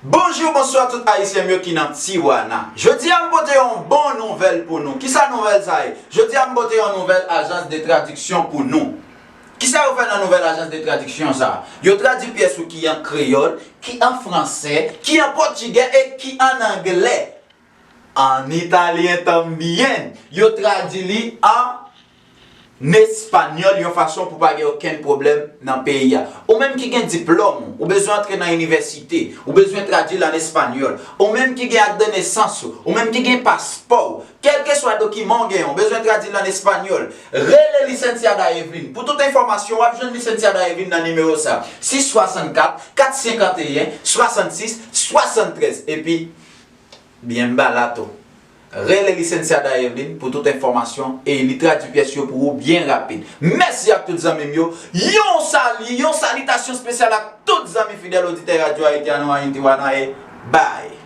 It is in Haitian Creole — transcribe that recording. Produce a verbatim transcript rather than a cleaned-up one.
Bonjou, bonswa tout Ayisyen m yo ki nan Tijuana. Jodi a m pote yon bon nouvèl pou nou. Kisa nouvèl sa ye? Jodi a m pote yon nouvèl ajans de tradiksyon pou nou. Kisa yo fè nan nouvèl ajans de tradiksyon sa a? Yo tradui pyès ou ki an kreyòl, ki an fransè, ki an pòtigè e ki an anglè. An italyen tambien. Yo tradui li an espanyòl yon fason pou pa gen okenn pwoblèm nan peyi a. Ou menm ki gen diplòm ou, ou bezwen antre nan inivèsite, ou bezwen tradui l an espanyòl. Ou menm ki gen ak de nesans ou, ou menm ki gen paspò w, kèlkeswa dokiman w genyen, ou bezwen tradui l an espanyòl. Rele Licenciada Evelyn. Pou tout enfòmasyon, w ap jwenn Licenciada Evelyn nan nimewo sa, sis swasannkat, kat senkanteyen, swasannsis, swasanntrèz. Epi, byen balato. Rele Licenciada Evelyn pou tout enfòmasyon e li tradui pyès yo pou ou byen rapid. Mèsi ak tout zanmi m yo. Yon sali, yon salitasyon espesyal ak tout zanmi fidèl oditè Radyo Ayiti a nou Ayiti Wana e bay.